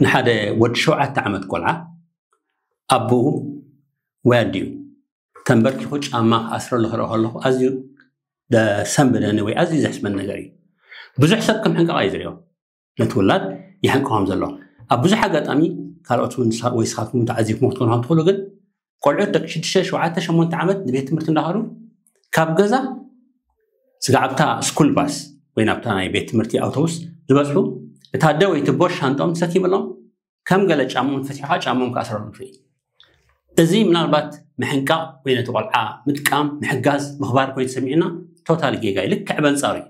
ንሓደ ወዲ ሸውዓተ ዓመት ቆልዓ ኣቦኡ ወይ ኣዲኡ ተንበርኪኹ ጫማ ክኣስረሉ ክርኢ ከለኹ ኣዝዩ ዘሰንብደኒ ወይ ኣዝዩ ዘሕስመኒ ነገር እዩ። ብዙሕ ሰብ ከም ሕንቃቕ እዩ ዝሪኦ። ነቲ ውላድ ይሕንቅኾም ዘሎ። ኣብ ብዙሕ ኣጋጣሚ ካልኦት እውን ንሳ- ወይ ስኻትኩም ተዓዚብኩም ክትኮኑ ከም ትኽእሉ፣ ግን ቆልዑት ደቂ ሽዱሽተ ሸውዓተ ሸሞንተ ዓመት ንቤት ትምህርቲ እንዳኸዱ ካብ ገዛ ስጋዕ ኣብታ ስኩል ባስ ወይ ናብታ ናይ ቤት ትምህርቲ ኣውቶቡስ ዝበፅሑ፣ እታ ኣደ ወይ እቲ ቦሽ ሻንጣኦም ተሰኪምሎም ከም ገለ ጫምኦም ፈቲሖም ጫምኦም ክኣስረሎም ትርኢ። እዚ ምናልባት ምሕንቃቕ ወይ ነቲ ቆልዓ ምጥቃም ምሕጋዝ ምኽባር ኮይኑ ተሰሚዑና ቶታሊ ጌጋ እዩ። ልክዕ በንጻሩ እዩ።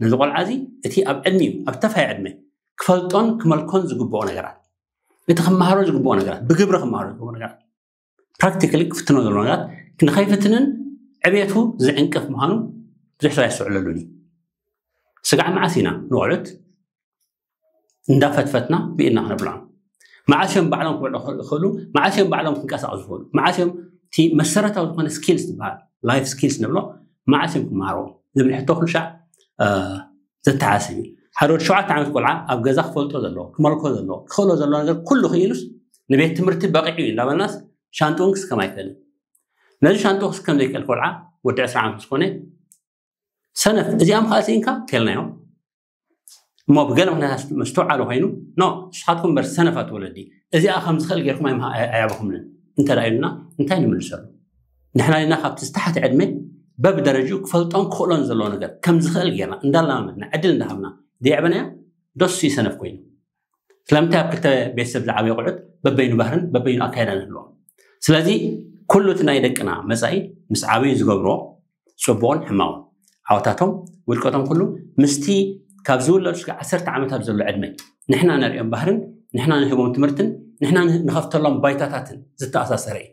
ነዚ ቆልዓ እዚ እቲ ኣብ ዕድሚኡ ኣብ ተፋይ ዕድመ ክፈልጦን ክመልኮን ዝግብኦ ነገራት፣ እቲ ክመሃሮ ዝግብኦ ነገራት፣ ብግብሪ ክመሃሮ ዝግብኦ ነገራት፣ ፕራክቲካሊ ክፍትኖ ዘለዎ ነገራት ንኸይፍትንን ዕቤቱ ዝዕንቅፍ ምዃኑ ብዙሕ ሰብ ኣይስተውዕለሉን እዩ። ስጋዕ መዓስ ኢና ንቆልዑት እንዳፈትፈትና ብኢድና ክነብሎም? መዓስ እዮም ባዕሎም ክበልዑ ክኽእሉ? መዓስ እዮም ባዕሎም ክንቀሳቐሱ ዝኽእሉ? መዓስ እዮም እቲ መሰረታዊ ዝኾነ ስኪልስ ዝበሃል ላይፍ ስኪልስ ንብሎ መዓስ እዮም ክመሃርዎ ዝብል ሕቶ ኩሉ ሻዕ ዘተሓስብ እዩ። ሓደ ወዲ ሸውዓተ ዓመት ቆልዓ ኣብ ገዛ ክፈልጦ ዘለዎ ክመልኮ ዘለዎ ክኽእሎ ዘለዎ ነገር ኩሉ ክኢሉስ ንቤት ትምህርቲ በቂዑ እዩ እንዳበልናስ ሻንጥኡን ክስከም ኣይክእልን። ነዚ ሻንጥኡ ክስከም ዘይክእል ቆልዓ ወዲ ዕስራ ዓመት ምስ ኮነ ሰነፍ እዚኣም ከዓ ስኢንካ ተልናዮ እሞ ብገለ ምክንያት ምስተውዓሉ ኮይኑ ኖ ንስኻትኩም በር ሰነፋት ወለዲ እዚኣ ከም ዝኽእል ጌርኩም ኣይምሃ- ኣይ- ኣያበኹምንን እንተ ደኣ ኢሉና እንታይ ንምልሰሉ? ንሕና ዲና ካብቲ ዝተሓተ ዕድመ በብደረጅኡ ክፈልጦን ክኽእሎን ዘለዎ ነገር ከም ዝኽእል ጌርና እንዳለማመድና ዕድል እንዳሃብና ደየዕበናዮ ደሱ ይሰነፍ ኮይኑ ስለምንታይ ኣብ ክልተ ቤተሰብ ዝዓበዩ ቆልዑት በበይኑ ባህርን በበይኑ ኣካይዳን ኣለዎም። ስለዚ ኩሉ እቲ ናይ ደቅና መጻኢ ምስ ዓበዩ ዝገብርዎ ጽቡቕን ሕማቕን ዓወታቶም ውድቀቶም ኩሉ ምስቲ ካብ ዝውለዱ ስጋ ዓሰርተ ዓመታት ዘሎ ዕድመ ንሕና ነርእዮም ባህርን ንሕና ንህቦም ትምህርትን ንሕና ንኸፍተሎም ባይታታትን ዝተኣሳሰረ እዩ።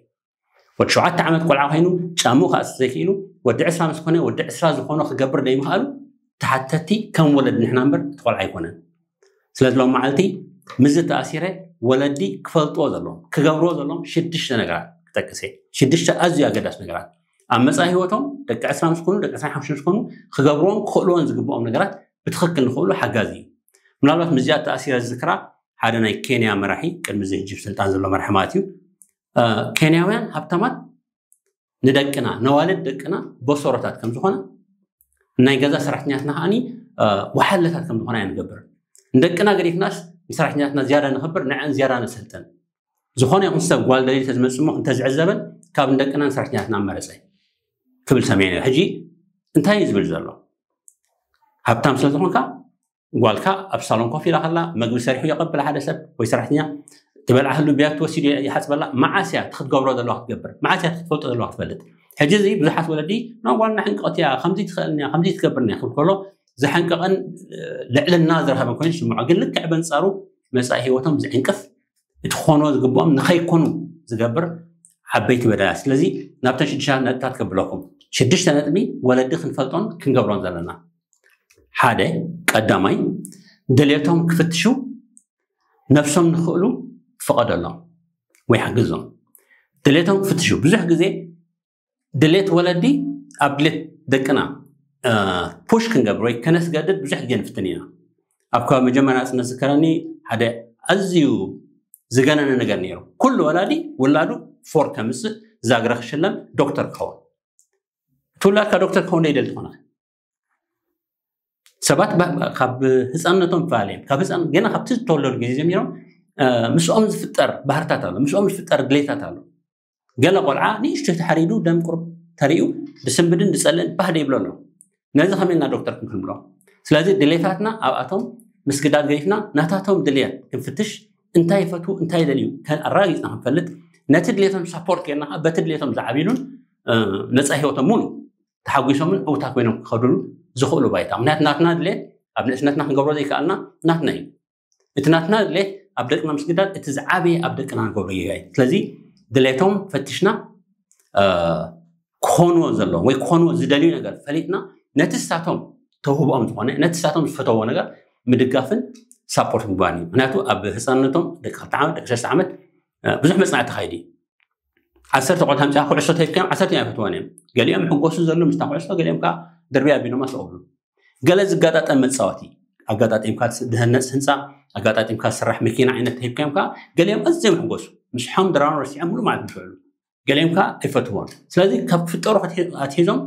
ወዲ ሸውዓተ ዓመት ቆልዓ ኮይኑ ጫሙ ከኣስር ዘይክኢሉ ወዲ ዕስራ ምስ ኮነ ወዲ ዕስራ ዝኾኖ ክገብር ዘይምኽኣሉ ተሓተቲ ከም ወለድ ንሕና እምበር እቲ ቆልዓ ኣይኮነን። ስለዚ ሎም መዓልቲ ምዚ ተኣሲረ ወለዲ ክፈልጥዎ ዘለዎም ክገብርዎ ዘለዎም ሽዱሽተ ነገራት ክጠቅስ እየ። ሽዱሽተ ኣዝዩ ኣገዳሲ ነገራት ኣብ መፃኢ ህይወቶም ደቂ ዕስራ ምስ ኮኑ ደቂ ዕስራ ሓሙሽተ ምስ ኮኑ ክገብርዎም ክኽእልዎን ዝግብኦም ነገራት ብትኽክል ንኽእሉ ሓጋዚ እዩ። ምናልባት ምዚኣ ተኣሲረ ዝዝክራ ሓደ ናይ ኬንያ መራሒ ቅድሚ እዚ ሕጂ ስልጣን ዘሎ መራሒ ማለት እዩ። ኬንያውያን ሃብታማት ንደቅና ነዋልድ ደቅና በሰሮታት ከም ዝኾነ ናይ ገዛ ሰራሕተኛትና ከዓኒ ወሓለታት ከም ዝኾነ እያ ንገብር። ንደቅና ገዲፍናስ ንሰራሕተኛትና ዝያዳ ንኽብር ንዐን ዝያዳ ነሰልጠን። ዝኾነ ይኹን ሰብ ጓል ደሊል ተዝመፅሞ እንተዝዕዘበን ካብ ንደቅና ንሰራሕተኛትና መረፀ ክብል ሰሚዐ ነይረ። ሕጂ እንታይ እዩ ዝብል ዘሎ? ሃብታም ስለ ዝኾንካ ጓልካ ኣብ ሳሎን ኮፍ ኢላ ከላ መግቢ ሰሪሑ የቐብል ሓደ ሰብ ወይ ሰራሕተኛ ትበልዓሉ ብያት ወሲዱ ይሓፅበላ። መዓስ እያ እቲ ክትገብሮ ዘለዋ ክትገብር? መዓስ እያ እቲ ክትፈልጦ ዘለዋ ክትፈልጥ? ሕጂ እዚ ብዙሓት ወለዲ ና ጓልና ሕንቅቕት እያ ከምዚ ትኽእልን እያ ከምዚ ትገብርን እያ ክብል ከሎ ዘሐንቀቐን ልዕልና ዝረኸበን ኮይኑ ይስምዖ። ግን ልክዕ በንፃሩ መፃኢ ህይወቶም ዝዕንቅፍ እቲ ክኾንዎ ዝግብኦም ንኸይኮኑ ዝገብር ዓበይቲ በደላት። ስለዚ ናብተን ሽዱሽተ ነጥብታት ከብለኩም። ሽዱሽተ ነጥቢ ወለዲ ክንፈልጦን ክንገብሮን ዘለና ሓደ ቀዳማይ ድሌቶም ክፍትሹ ነብሶም ንኽእሉ ፍቐደሎም ወይ ሓግዞም። ድሌቶም ክፍትሹ ብዙሕ ግዜ ድሌት ወለዲ ኣብ ድሌት ደቅና ፑሽ ክንገብር ወይ ከነስገድድ ብዙሕ ግዜ ንፍትን ኢና። ኣብ ከባቢ መጀመርያ ጽነት ዝከረኒ ሓደ ኣዝዩ ዝገነነ ነገር ነይሩ። ኩሉ ወላዲ ውላዱ ፎር ከምጽእ ዛግረ ክሽለም ዶክተር ክኸውን እቲ ውላድካ ዶክተር ክኸውን ደይደሊ ትኾነ ሰባት ካብ ህፃንነቶም ፈላለዮም ካብ ህፃን ገና ካብቲ ዝተወለዱ ግዜ ጀሚሮም ምስኦም ዝፍጠር ባህርታት ኣሎ ምስኦም ዝፍጠር ድሌታት ኣሎ ገለ ቆልዓ ንእሽቶ ተሓሪዱ ደም ቁርብ ተሪኡ ብስንብድን ዝፀልእን ባህደ ይብሎ ኣሎ ነዚ ከመልና ዶክተር ክንክንብሎ ስለዚ ድሌታትና ኣብኣቶም ምስግዳድ ገዲፍና ናታቶም ድልየት ክንፍትሽ እንታይ ይፈትዉ እንታይ ይደልዩ ኣራጊፅና ክንፈልጥ ነቲ ድሌቶም ሳፖርት ጌርና በቲ ድሌቶም ዝዓብሉን መፃ ህይወቶም ሙሉ ተሓጒሶምን ዕውታት ኮይኖም ክኸዱሉ ዝኽእሉ ባይታ ምክንያት ናትና ድሌት ኣብ ንእስነትና ክንገብሮ ዘይከኣልና ናትና እዩ እቲ ናትና ድሌት ኣብ ደቅና ምስግዳድ እቲ ዝዓበየ ኣብ ደቅና ንገብሮ ጌጋ እዩ ስለዚ ድሌቶም ፈትሽና ክኾንዎ ዘለዎም ወይ ክኾንዎ ዝደልዩ ነገር ፈሊጥና ነቲ ሳቶም ተውህብኦም ዝኾነ ነቲ ሳቶም ዝፈተዎ ነገር ምድጋፍን ሳፖርት ምግባር እዩ ምክንያቱ ኣብ ህፃንነቶም ደቂ ክልተ ዓመት ደቂ ሰለስተ ዓመት ብዙሕ መፅናዕቲ ካይዲ ዓሰርተ ቆልዓ ምፅኣ ኩዕሶ ተሂብካዮም ዓሰርተ ኣይፈትዋን እዮም ገሊኦም ሕጎሱ ዘሎ ምስታ ኩዕሶ ገሊኦም ከዓ ድርቢ ኣቢሎማ ሰብሉ ገለ ዝጋጣጠም መፃወቲ ኣጋጣጢምካ ዝህነፅ ህንፃ፣ ኣጋጣጢምካ ዝስራሕ መኪና ዓይነት ተሂብካዮም ከዓ ገሊኦም ኣዝዮም ይሕጎሱ። ምስሖም ድራሮም ረሲዖም ሙሉ ማለት ይውዕሉ። ገሊኦም ከዓ ኣይፈትዎን። ስለዚ ካብ ክፍጠሩ ኣትሒዞም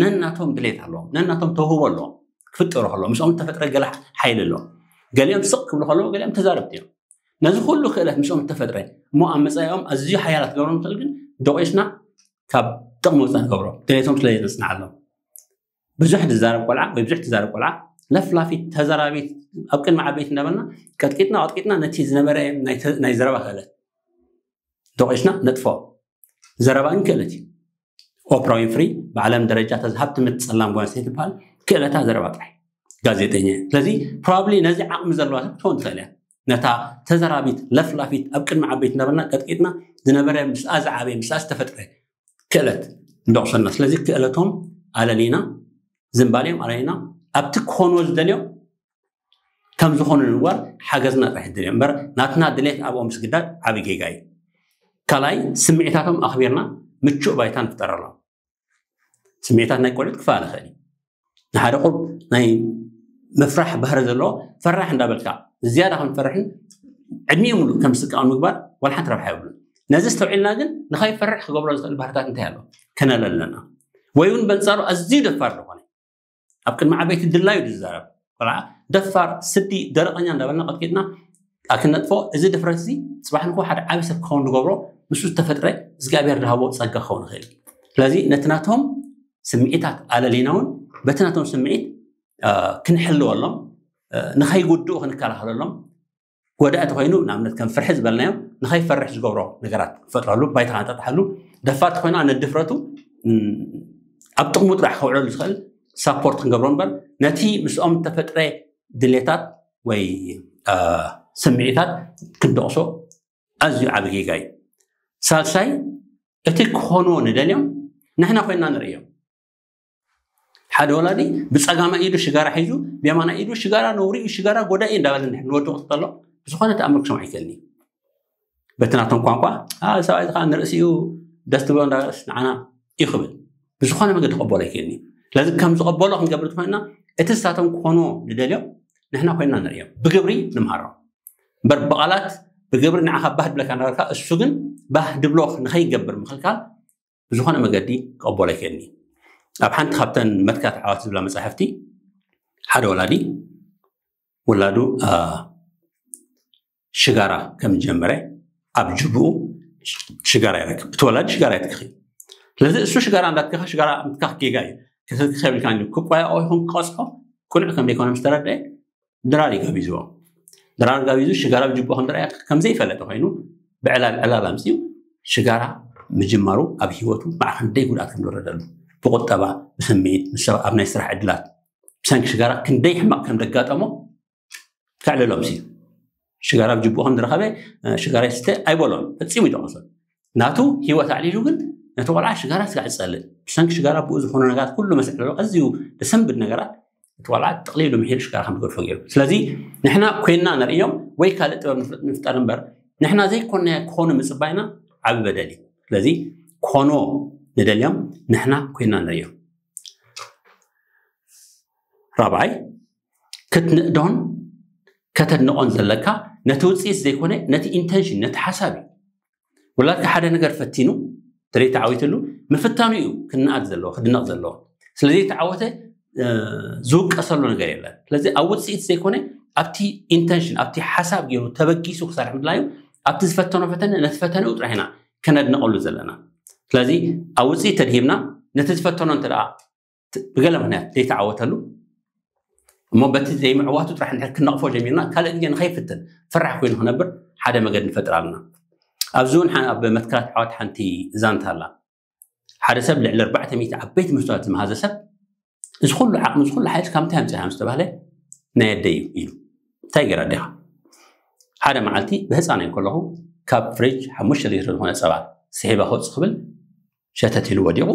ነናቶም ድሌት ኣለዎም፣ ነናቶም ተውህቦ ኣለዎም። ክፍጠሩ ከለዎም ምስኦም እተፈጥረ ገለ ሓይሊ ኣለዎም። ገሊኦም ስቕ ክብሉ ከለዉ ገሊኦም ተዛረብቲ እዮም። ነዚ ኩሉ ክእለት ምስኦም እተፈጥረ እሞ ኣብ መፃኢኦም ኣዝዩ ሓያላት ክገብሮም ንኽእል ግን ደቂስና ካብ ጥቕሚ ወፃኢ ንገብሮ ድሌቶም ስለ የፅንዓሎም። ብዙሕ ዝዛረብ ቆልዓ ወይ ብዙሕ ትዛረብ ቆልዓ ለፍላፊት ተዛራቢት ኣብ ቅድሚ ዓበይቲ እንዳበልና ቀጥቂጥና ቀጥቂጥና ነቲ ዝነበረ ናይ ዘረባ ክእለት ደቂስና ነጥፎ። ዘረባ ግን ክእለት እዩ። ኦፕራ ዊንፍሪ ብዓለም ደረጃ ተዝሃብቲ ምትፀላም ጓል ኣንስተይቲ ትበሃል ክእለታ ዘረባ ጥራይ ጋዜጠኛ። ስለዚ ፕሮባብሊ ነዚ ዓቕሚ ዘለዋ ሰብ ክትኸውን ትኽእል እያ። ነታ ተዘራቢት ለፍላፊት ኣብ ቅድሚ ዓበይቲ እናበልና ቀጥቂጥና ዝነበረ ምስኣ ዝዓበየ ምስኣ ዝተፈጥረ ክእለት እንደቕሰልና። ስለዚ ክእለቶም ኣለሊና ዝንባሌም ኣለሊና ኣብቲ ክኾንዎ ዝደልዮም ከም ዝኾኑ ንምግባር ሓገዝና ጥራሕ ይደልዮም እምበር ናትና ድሌት ኣብኦም ምስግዳድ ዓብዪ ጌጋ እዩ። ካልኣይ ስምዒታቶም ኣኽቢርና ምቹእ ባይታ ንፍጠረሎም። ስምዒታት ናይ ቆልዑት ክፋል ይኽእል እዩ። ንሓደ ቁሩብ ናይ ምፍራሕ ባህሪ ዘለዎ ፈራሕ እንዳበልካ ዝያዳ ከም ትፈርሕን ዕድሚኡ ሙሉእ ከም ዝስቀቕ ምግባር ዋላ ሓንቲ ረብሓ የብሉን። ነዚ ዝተውዒልና ግን ንኸይፈርሕ ክገብሮ ዝኽእል ባህርታት እንታይ ኣሎ ከነለ ኣለና። ወይ እውን በንፃሩ ኣዝዩ ደፋር ዝኾነ ኣብ ቅድሚ ዓበይቲ ድላዩ ዝዛረብ ቆልዓ ደፋር ስዲ ደረቐኛ እንዳበልና ቀጥቂጥና ኣክነጥፎ። እዚ ድፍረት እዚ ፅባሕ ንኮ ሓደ ዓብዪ ሰብ ክኸውን ዝገብሮ ምስ ዝተፈጥረ እግዚኣብሔር ዝሃቦ ፀጋ ክኸውን ይኽእል። ስለዚ ነቲ ናቶም ስምዒታት ኣለሊና እውን በቲ ናቶም ስምዒት ክንሕልወሎም ንኸይጉድኡ ክንከላኸለሎም ጎዳእቲ ኮይኑ ንኣብነት ከም ፍርሒ ዝበልናዮም ንኸይፈርሕ ዝገብሮ ነገራት ክፈጥረሉ ባይታ ከነጣጥሓሉ ደፋርቲ ኮይና ነድፍረቱ ኣብ ጥቕሙ ጥራሕ ከውዕለሉ ዝኽእል ሳፖርት ክንገብሮ እምበር ነቲ ምስኦም ተፈጥረ ድሌታት ወይ ስምዒታት ክንደቕሶ ኣዝዩ ዓብ ጌጋ እዩ። ሳልሳይ እቲ ክኾንዎ ንደልዮም ንሕና ኮይና ንርእዮም። ሓደ ወላዲ ብፀጋማይ ኢዱ ሽጋራ ሒዙ ብየማናይ ኢዱ ሽጋራ ነውሪ እዩ ሽጋራ ጎዳኢ እንዳበለ ንወዱ ክተሎ ብዝኾነ ተኣምር ክሰምዖ ይክእልኒ። በቲ ናቶም ቋንቋ ሰብኣይ ከዓ ንርእሲኡ ደስ ትብሎ እንዳበለስ ንዓና እዩ ክብል ብዝኾነ መገዲ ክቐበሎ ይክእልኒ። ስለዚ ከም ዝቐበሎ ክንገብር ትኾንና እቲ ንሳቶም ክኾንዎ ንደልዮም ንሕና ኮይና ንርእዮም ብግብሪ ንምሃሮም እምበር ብቓላት ብግብሪ ንዓኻ ባህ ድብለካ እንዳበልካ እሱ ግን ባህ ድብሎ ንኸይገብር ምኽልካል ብዝኾነ መገዲ ክቐበሎ ይክእልኒ። ኣብ ሓንቲ ካብተን መትካት ዓዋት ዝብላ መፃሕፍቲ ሓደ ወላዲ ውላዱ ሽጋራ ከም ዝጀመረ ኣብ ጅብኡ ሽጋራ ይረክብ። እቲ ወላዲ ሽጋራ ይትክኽ እዩ። ስለዚ እሱ ሽጋራ እንዳትከኸ ሽጋራ ምትካኽ ጌጋ እዩ። ክትክኸ የብልካን ኢሉ ክቋየቆ ይኹን ክቀፅዖ ቅኑዕ ከም ዘይኮነ ምስ ተረድአ ድራር እዩ ጋቢዝዎ። ድራር ጋቢዙ ሽጋራ ብጅብኡ ከም ዝረኣየ ከም ዘይፈለጠ ኮይኑ ብዕላል ዕላል ኣምፅኡ ሽጋራ ምጅማሩ ኣብ ሂወቱ ማዕረ ክንደይ ጉድኣት ከም ዝወረደሉ ብቁጠባ ብስምዒት ምስ ሰባት ኣብ ናይ ስራሕ ዕድላት ብሰንኪ ሽጋራ ክንደይ ሕማቕ ከም ዘጋጠሞ ከዕልሎም ሲ ሽጋራ ብጅብኡ ከም ዝረኸበ ሽጋራ ይስተ ኣይበሎን ፈፂሙ ይጠቕሶ ናቱ ሂወት ኣዕሊሉ ግን ነቲ ቆልዓ ሽጋራ ስጋዕ ዝፀልእ ብሰንኪ ሽጋራ ብኡ ዝኾኑ ነገራት ኩሉ መስዕለሉ ኣዝዩ ዘሰንብድ ነገራት እቲ ቆልዓ ጥቕሊሉ ምሒሩ ሽጋራ ከም ዝገድፎ ገይሩ። ስለዚ ንሕና ኮይንና ንርእዮም ወይ ካልእ ጥበብ ንፍለጥ ንፍጠር እምበር ንሕና ዘይኮንናዮ ክኾኑ ምፅባይና ዓቢ በደል እዩ። ስለዚ ክኾንዎ ንደልዮም ንሕና ኮይንና ንርእዮም። ራብዓይ ክትንእዶን ከተድንቖን ዘለካ ነቲ ውፅኢት ዘይኮነ ነቲ ኢንተንሽን ነቲ ሓሳብ እዩ። ውላድካ ሓደ ነገር ፈቲኑ ተዘይተዓዊትሉ ምፍታኑ እዩ ክንኣድ ዘለዎ ክድነቕ ዘለዎ። ስለዘይተዓወተ ዝውቀሰሉ ነገር የለን። ስለዚ ኣብ ውፅኢት ዘይኮነ ኣብቲ ኢንተንሽን ኣብቲ ሓሳብ ገይሩ ተበጊሱ ክሰርሕ ምድላዩ ኣብቲ ዝፈተኖ ፈተነ ነቲ ፈተንኡ ጥራሕ ኢና ከነድንቐሉ ዘለና። ስለዚ ኣብ ውፅኢት ተድሂብና ነቲ ዝፈተኖ እንተ ብገለ ምክንያት ዘይተዓወተሉ እሞ በቲ ዘይምዕዋቱ ጥራሕ እንድሕር ክነቕፎ ጀሚርና ካልእ ግዜ ንኸይፍትን ፈራሕ ኮይኑ ክነብር ሓደ መገዲ ንፈጥር ኣለና። ኣብዚ እውን ኣብ መትከላት ዓወት ሓንቲ ዛንታ ኣላ። ሓደ ሰብ ልዕሊ ኣርባዕተ ሚእቲ ዓበይቲ መስዋእቲ ዝመሃዘ ሰብ እዚ ኩሉ ዓቕሚ እዚ ኩሉ ሓይል ካብ ምንታይ ኣምፅእካ ምስ ተባህለ ናይ ኣደይ እዩ ኢሉ። እንታይ ገይራ ኣዴኻ? ሓደ መዓልቲ ብህፃናይ ከለኹ ካብ ፍሪጅ ሓሙሽተ ሊትሮ ዝኾነ ፀባ ስሒባ ክወፅእ ክብል ሸተት ኢሉ ወዲቑ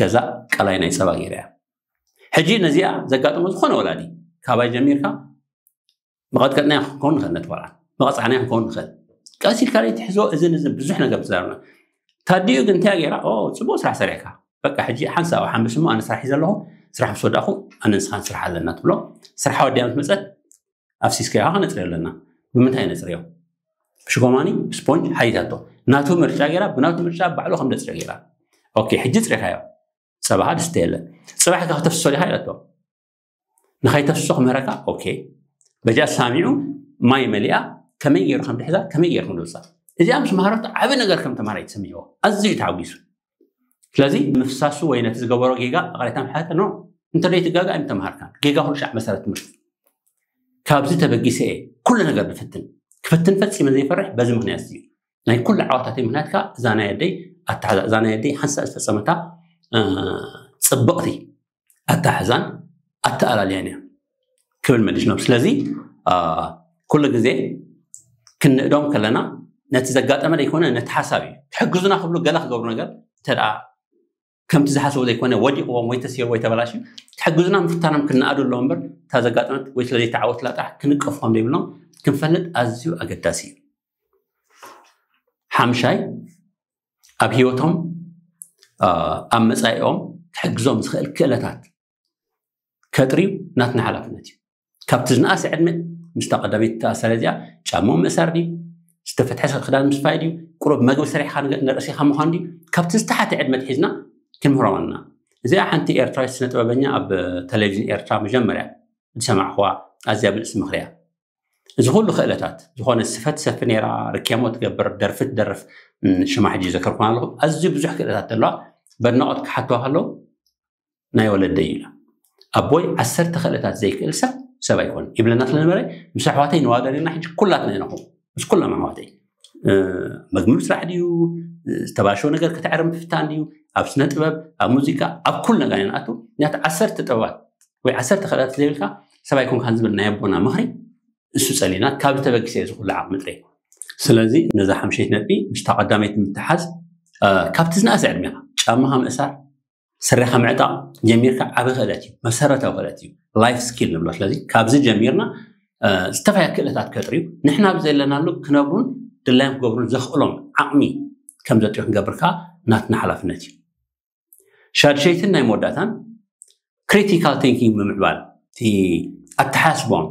ገዛ ቀላይ ናይ ፀባ ገይራ እያ። ሕጂ ነዚኣ ዘጋጠሞ ዝኾነ ወላዲ ካባይ ጀሚርካ መቐጥቀጥናዮ ክንከውን ንኽእል ነቲ ቆልዓ መቐፃዕናዮ ክንከውን ንኽእል ቀስ ኢልካ ትሕዞ እዝን እዝን ብዙሕ ነገር ትዛርብና ታዲኡ ግን እንታይ ገይራ ጽቡቅ ስራሕ ሰሪሕካ በቃ ሕጂ ሓንሳብ ሓንብስ እሞ ኣነ ስራሕ ሒዘ ኣለኹ ስራሕ ምስ ወዳእኹ ኣነ ንስኻን ስራሕ ኣለና ትብሎ ስራሕ ወዲያ ምስ መፀት ኣፍሲስካዮ ከነፅርዮ ኣለና። ብምንታይ ነፅርዮ? ብሽጎማኒ፣ ብስፖንጅ ሓቲታቶ። ናቱ ምርጫ ገይራ፣ ብናቱ ምርጫ ባዕሉ ከም ደፅርዮ ገይራ። ኦኬ፣ ሕጂ ፅሪኻዮ፣ ፀባኻ ድስተ የለን። ፅባሕ ከ ክተፍስሶ ዲኻ ኢለቶ። ንኸይተፍስሶ ክምህረካ። ኦኬ፣ በጃ ሳሚዑ ማይ መሊኣ ከመይ ገይሩ ከም ድሕዛ፣ ከመይ ገይሩ ከም ድውፃ፣ እዚኣ ምስ መሃረቱ ዓቢ ነገር ከም ተማሃራይ ትስምዕዎ። ኣዝዩ ተሓጒሱ። ስለዚ ምፍሳሱ ወይ ነቲ ዝገበሮ ጌጋ ኣቕሬታ ምሓተ ኖ፣ እንተ ደይትጋጋ ኣይምተምሃርካን። ጌጋ ኩሉ ሻዕ መሰረት ትምህርቲ። ካብዚ ተበጊሰ እየ ኩሉ ነገር ዝፍትን። ክፍትን ፈጺመ ዘይፈርሕ በዚ ምኽንያት እዩ። ናይ ኩሉ ዓወታተይ ምኽንያት ከኣ እዛ ናይ ኣደይ ኣተሓዛ፣ እዛ ናይ ኣደይ ሓንሳእ ዝፈጸመታ፣ እ፣ ጽብቕቲ ኣተሓሕዛን ኣተኣላልያን እያ ክብል መሊስሎም። ስለዚ፣ እ፣ ኩሉ ግዜ ክንእዶም ከለና ነቲ ዘጋጠመ ዘይኮነ ነቲ ሓሳብ እዩ። ክሕግዙና ክብሉ ገለ ክገብሩ ነገር እንተ ደኣ ከምቲ ዝሓሰቡ ዘይኮነ ወዲቕዎም ወይ ተሲሩ ወይ ተበላሽዩ፣ ክሕግዙና ምፍታኖም ክነኣዱ ኣለዎ እምበር፣ እታ ዘጋጠመት ወይ ስለ ዘይተዓወትላ ጥራሕ ክንቀፎም ዘይብሎም ክንፈልጥ ኣዝዩ ኣገዳሲ እዩ። ሓምሻይ፣ ኣብ ህይወቶም፣ እ፣ ኣብ መጻኢኦም ክሕግዞም ዝኽእል ክእለታት ከጥርዩ ናትና ሓላፍነት እዩ። ካብቲ ዝነኣሰ ዕድመ ምስታ ቀዳመይቲ ተኣሳሪ እዚኣ ጫማኦም ምእሳር ድዩ? ዝተፈትሐ ክዳን ምስፋይ ድዩ? ቁሩብ መግቢ ሰሪሕካ ንገ-፣ ንርእስኻ ምዃን ድዩ? ካብቲ ዝተሓተ ዕድመ ትሒዝና ክንምህሮም ኣለና። እዚኣ ሓንቲ ኤርትራዊት ስነ ጥበበኛ ኣብ ቴሌቪዥን ኤርትራ መጀመርያ ዝሰማዕኽዋ ኣዝያ ብልጽቲ ምኽሪ እያ። እዚ ኩሉ ክእለታት፣ ዝኾነ ስፈ ትሰፊ ነይራ፣ ርኬሞ ትገብር፣ ደርፊ ትደርፍ፣ እም፣ ሽማ ሕጂ ዘከርኩና ኣለኹ። ኣዝዩ ብዙሕ ክእለታት ዘለዋ፣ በድናቖት ክሓትዋ ከለዉ ናይ ወለደይ ኢላ። ኣቦይ ዓሰርተ ክእለታት ዘይክእል ሰብ፣ ሰብ ኣይኮን ይብለና ስለነበረ፣ ምስ ኣሕዋተይ ንዋደር ኢና። ሕጂ ኩላትና ኢና ኹ-፣ ምስ ኩሎም ኣሕዋተይ፣ እ፣ መግቢ ምስራሕ ድዩ፣ ዝተባሸወ ነገር ክትዕርም ምፍታን ድዩ፣ ኣብ ስነ ጥበብ፣ ኣብ ሙዚቃ፣ ኣብ ኩሉ ነገር ኢና ንኣቱ። ምክንያቱ ዓሰርተ ጥበባት ወይ ዓሰርተ ክእለታት ዘይብልካ ሰብ ኣይኮንካን ዝብል ናይ ኣቦና ምኽሪ እሱ ጸሊና፣ ካብ ዝተበግሰ እዚ ኩሉ ዓቕሚ ጥረይ። ስለዚ ነዛ ሓምሸይቲ ነጥቢ ምስታ ቀዳመይቲ ምትሓዝ፣ እ፣ ካብቲ ዝነኣሰ ዕድሜኻ ጫማኻ ምእሳር፣ ስረኻ ምዕጣቕ ጀሚርካ ዓቢ ክእለት እዩ፣ መሰረታዊ ክእለት እዩ፣ ላይፍ ስኪል ንብሎ። ስለዚ ካብዚ ጀሚርና፣ እ፣ ዝተፈላለዩ ክእለታት ከጥርዩ፣ ንሕና ኣብ ዘለናሉ ክነብሩን ድላዮም ክገብሩን ዘኽእሎም ዓቕሚ ከም ዘጥርዩ ክንገብር ከኣ ናትና ሓላፍነት እዩ። ሻድሸይትን ናይ መወዳእታን ክሪቲካል ቲንኪንግ ብምዕባል፣ እቲ ኣተሓስቦም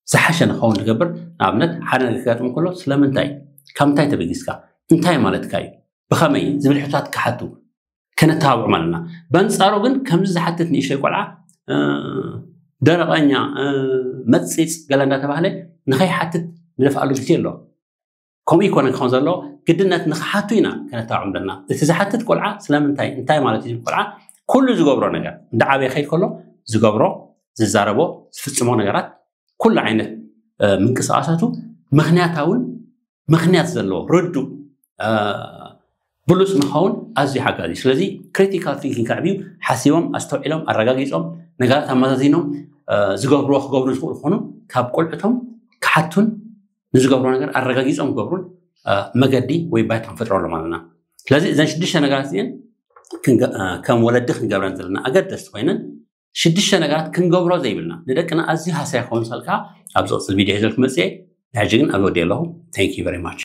ዝሓሸ ንኸውን ዝገብር። ንኣብነት፣ ሓደ ነገር ክገጥም ከሎ ስለምንታይ፣ ካብ ምንታይ ተበጊስካ፣ እንታይ ማለትካ እዩ፣ ብኸመይ ዝብል ሕቶታት ክሓቱ ከነተባብዖም ኣለና። በንጻሩ ግን ከምዚ ዝሓትት ንእሽተይ ቆልዓ፣ እ፣ ደረቐኛ፣ እ፣ መጺጽ ገለ እንዳተባህለ ንኸይሓትት ንደፍኣሉ ግዜ ኣሎ። ከምኡ ይኮነ ክኸውን ዘለዎ፣ ግድነት ንኽሓቱ ኢና ከነተባብዖም ዘለና። እቲ ዝሓትት ቆልዓ ስለምንታይ፣ እንታይ ማለት እዩ ዝብል ቆልዓ ኩሉ ዝገብሮ ነገር፣ እንዳ ዓበየ ከይድ ከሎ ዝገብሮ፣ ዝዛረቦ፣ ዝፍጽሞ ነገራት፣ ኩሉ ዓይነት፣ እ፣ ምንቅስቓሳቱ ምኽንያታውን ምኽንያት ዘለዎ፣ ርዱእ፣ እ፣ ብሉጽ ንኸውን ኣዝዩ ሓጋዚ እዩ። ስለዚ ክሪቲካል ቲንኪንግ ከዕብዩ፣ ሓሲቦም፣ ኣስተውዒሎም፣ ኣረጋጊጾም፣ ነገራት ኣመዛዚኖም፣ እ፣ ዝገብርዎ ክገብሩ ዝኽእሉ ክኾኑ፣ ካብ ቆልዕቶም ክሓቱን ንዝገብሮ ነገር ኣረጋጊጾም ክገብሩን፣ እ፣ መገዲ ወይ ባይታ ክንፈጥረሎም ኣለና። ስለዚ እዘን ሽዱሽተ ነገራት እዚአን ክንገ-፣ እ፣ ከም ወለዲ ክንገብረን ዘለና ኣገደስቲ ኮይነን፣ ሽዱሽተ ነገራት ክንገብሮ ዘይብልና፣ ንደቅና ኣዝዩ ሃሳይ ክኸውን ዝኽእል ከኣ ኣብ ዝቕጽል ቪድዮ ሒዘልኩም መጽየ። ንሕጂ ግን ኣብ ወዲየ ኣለኹ። Thank you very much።